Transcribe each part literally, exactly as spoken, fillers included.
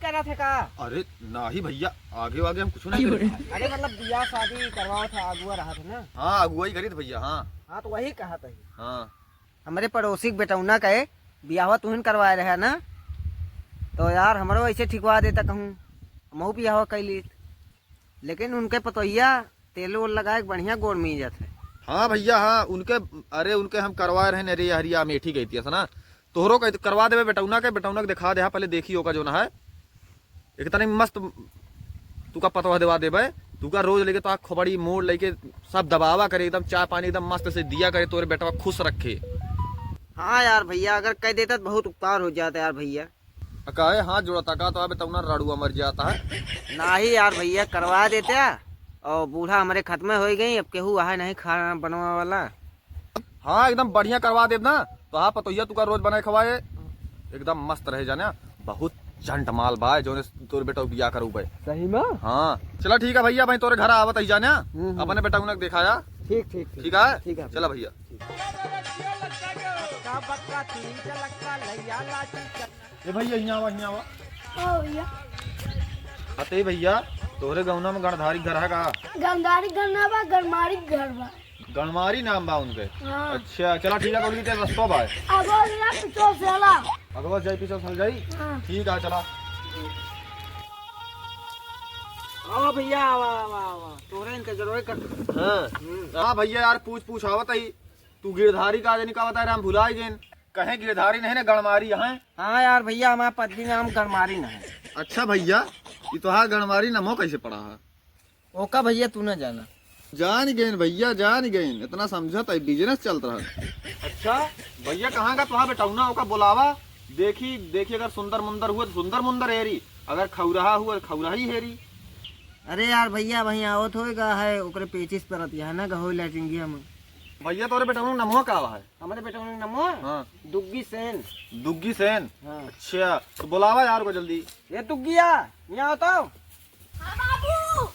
करत है का? अरे नाही भइया, आगे वागे हम कुछ नहीं करे। अरे मतलब बियाह शादी करवावत है, अगुआ रहत है ना? हाँ, अगुवाई करित भइया, हाँ। हाँ, तो वही कहत ही। हाँ। हमरे पड़ोसी के बेटौना के बियाहवा तुहिन करवाए रहे ना, तो यार हमरो ऐसे ठिकवा देता कहूँ, हमहू बियाहवा कइ लीत। लेकिन उनके पतोहिया तेल ओल लगाए के बढ़िया गोड़ मीजत है। हाँ भइया, हाँ, उनके, अरे उनके हम करवाए रहे, अरे हरिया अमेठी गई थी, ऐसा ना? तोहरो कह, करवा देबे बेटौना के, बेटौना के देखा दे, हाँ, पहले देखी ओका जो ना है, एकदम मस्त तुका पतवा देवा देबे। तुका रोज लेके तो खोपड़ी मोड़ लेके सब दबावा करे, एकदम चाय पानी एकदम मस्त से दिया करे, तोरे बेटवा खुश रखे। हाँ यार भइया, अगर कह देता तो बहुत उपकार हो जाता यार भइया। काहे हाथ जोड़ता का? तो अबे तौना रड़ुआ मर जाता है। नाही यार भइया, करवा देते। और बूढ़ा हमरे खत्म होइ गई, अब केहू आहे नहीं खाना बनवा वाला। हाँ, एकदम बढ़िया करवा देब ना। तो हाँ, पतोहिया तुका रोज बनाए खवाए, एकदम मस्त रहे जाने। बहुत चंट माल बा, जोने तोर बेटा बियाह करू बे। सही में? हाँ, चला ठीक है भइया, भाई तोरे घर आवत ही जाने। हम्म, हम्म। अपने बेटा उन्हें दिखाया। ठीक, ठीक, ठीक। ठीक है? ठीक है। चला भइया। ए भइया, हियाँ आवा, हियाँ आवा। हाँ भइया। अते भइया, तोहरे गौना में गणधारी घर है का? गणधारी घर ना बा, गणमारी घर बा। गणमारी नाम बा उनके? हाँ। अच्छा, चला ठीक है, बोल के तेरे रस्तो बा। अगवा जिला पिछो से आला। अगवा जाई, पिछो से जाई? हाँ। ठीक है, चला। आवा भइया, आवा, आवा, आवा। तोहरे इनके जरूरत कर। हाँ। हम्म। हाँ भइया यार, पूछ, पूछ आवत ही। तू गिरधारी का जनी का बताए रहा, हम भुलाई गए। कहे गिरधारी नहीं ना, गणमारी है। हाँ यार भइया, हमारे पत्नी नाम गणमारी ना है। अच्छा भइया, ये तोहार गणमारी नमो कैसे पड़ा है? ओका भइया तू ना जाना। जान गए भइया, जान गए, इतना समझत है, business चलत रहा। अच्छा भइया, कहाँ का तोहार बेटौना, ओका बुलावा, देखी, देखी अगर सुंदर मुंदर हुआ तो सुंदर मुंदर हेरी, अगर खौरहा हुआ तो खौरहा ही हेरी। अरे यार भइया, वहीं आवत होएगा है, ओकरे पेचिस परत है ना, गहो लैट्रिंगिया में। भइया तोरे बेटौना नमो का है? हमारे बेटौना के नमो? हाँ। दुग्गी सेन। दुग्गी सेन? हाँ। अच्छा, तो बुलावा यार को जल्दी। ये दुग्गिया, यहाँ आओ तो। हाँ बाबू।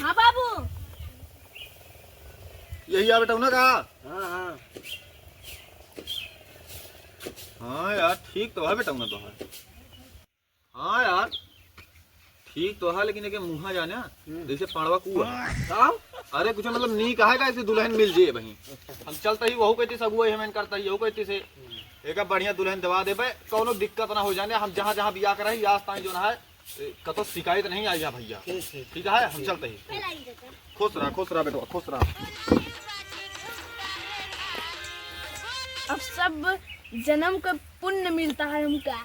हाँ बाबू। यही आ बेटौना का? हाँ, हाँ। हाँ यार, ठीक तो है बेटौना तो है। हाँ यार, ठीक तो है, लेकिन एके मुँहा जाने, हम्म। जैसे पाड़वा कुआ। का? अरे कुछ मतलब नीक है का, ऐसे दुल्हन मिल जाए वहीं। हम चलता ही वहू कहती से अगुवाई हमें करता ही, यहू कहती से। हम्म। एक बढ़िया दुल्हन दवा देबे, कौनो दिक्कत ना हो जाने। हम जहाँ जहाँ बियाह कराई, आज ताई जो ना है, ए, कतो शिकायत नहीं आई है भइया। ठीक, ठीक। ठीक है, हम चलते ही। खुश रहा, खुश रहा बेटवा, खुश रहा। अब सब जन्म का पुण्य मिलता है हमका।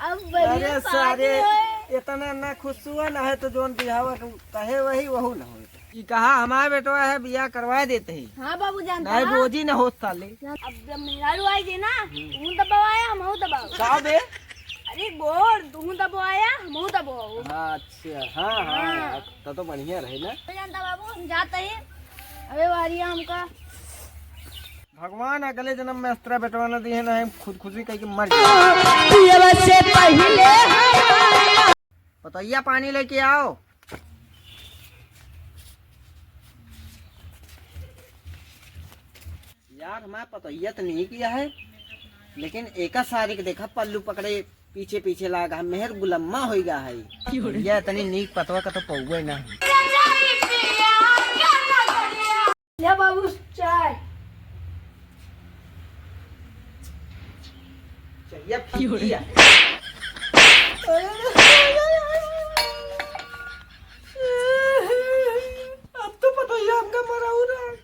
अब बढ़िया अरे शादी सारे, होए। इतना ना खुश हुआ ना है तो जोन बिहावा के कहे वही, वहू ना होए। ई कहा हमार बेटवा है, बियाह करवा देते ही। हाँ बाबू, जानता नहीं है। रोजी ना होत साले। अब जब मेहरारू आई जे ना, हम्म। तू दबावाया, हम दबाओ। का बे? अरे गोड़, तू दबावाया, हम दबाओ। हाँ, अच्छा, हाँ, हाँ, हाँ। यार, तब तो बढ़िया रहे ना। जानता बाबू, हम जाते ही। अबे वारिया हमका। भगवान अगले जन्म में अस्त्रा बेटवा न दिहे, ना हम खुदकुशी कइके मर जाए। पियवा से पहिले हमारा। पतोहिया पानी लेके आओ। यार, हमार पतोहिया तो नहीं किया है, लेकिन एका सारी के देखा, पल्लू पकड़े पीछे पीछे लागा, मेहर गुलम्मा होइगा है। क्यों रे? ये इतनी नीक पतवा का तो पौवे ना है। ले बाबू चाय। चलिए, क्यों रे? फिर किया। अब तो पतोहिया हमका मराऊ रहा है।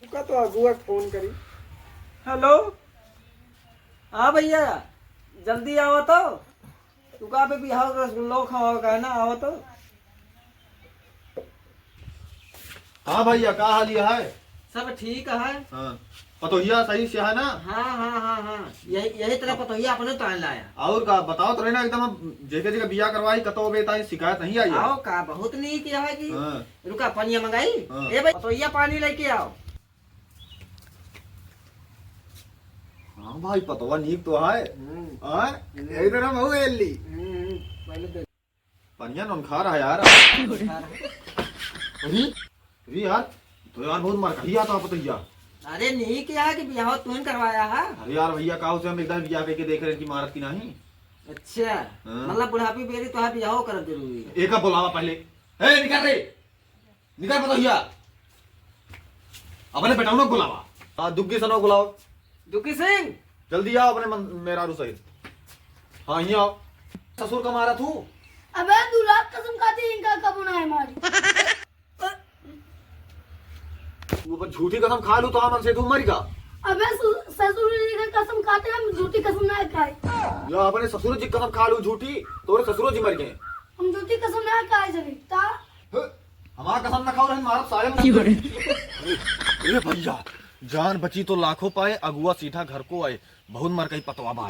तुका तो अगुआ के फोन करी। हेलो, हाँ भइया, जल्दी आवा तो। तुका पे बिहाव रसगुल्लो खावा का है ना, आवा तो। हाँ भइया, का हाल है? सब ठीक है। हाँ, पतोहिया सही से है ना? हाँ, हाँ, हाँ, हाँ, यही, यही तरह पतोहिया अपने तान लाया। और का बताओ तो रहे ना, एकदम अब जेके जेके बियाह करवाई, कतो बे ताई शिकायत नहीं आई है। आओ का, बहुत नीक है कि हाँ। रुका, पनिया मंगाई। हाँ। ए भाई, पतोहिया पानी लेके आओ। हाँ भाई, पतवा नीक तो है। हम्म। हाँ? हम्म। यही तरह महू एली। हम्म, हम्म। पहले दे। पनिया नोन खा रहा है यार। खा रहा है। अरे, अरे यार, तो यार बहुत मरकही आता पतोहिया। अरे नीक है कि बियाह तुम करवाया है। अरे यार भइया, का उसे हम एकदम बियाह करके देख रहे हैं कि मारत की नहीं। अच्छा, हाँ। मतलब बुढ़ापी बेरी तोहार बियाहो करब जरूरी है। एका बुलावा पहले। ए, निकल रे। निकल पतोहिया। अपने बेटौनो को बुलावा। हाँ, दुग्गी सनो बुलाओ। दुग्गी सिंह। जल्दी आओ अपने मन-, मेहरारू सहित। हाँ, यहीं आओ। ससुर का मारा तू? अबे, दूल्हा कसम खाती इनका कबू ना है मारी। तू अपन झूठी कसम खा लू तो हमन से तू मरी का? अबे सु-, ससुर जी के कसम खाते हम झूठी कसम ना खाए। या अपने ससुर जी कसम खा लू झूठी, तोरे ससुर जी मर गए। हम झूठी कसम ना खाए जनी, ता? हे, हमार कसम ना खाओ रहन मारब साले। ए भैया, जान बची तो लाखों पाए, अगुआ सीधा घर को आए। बहुत मरकई पतवा बा।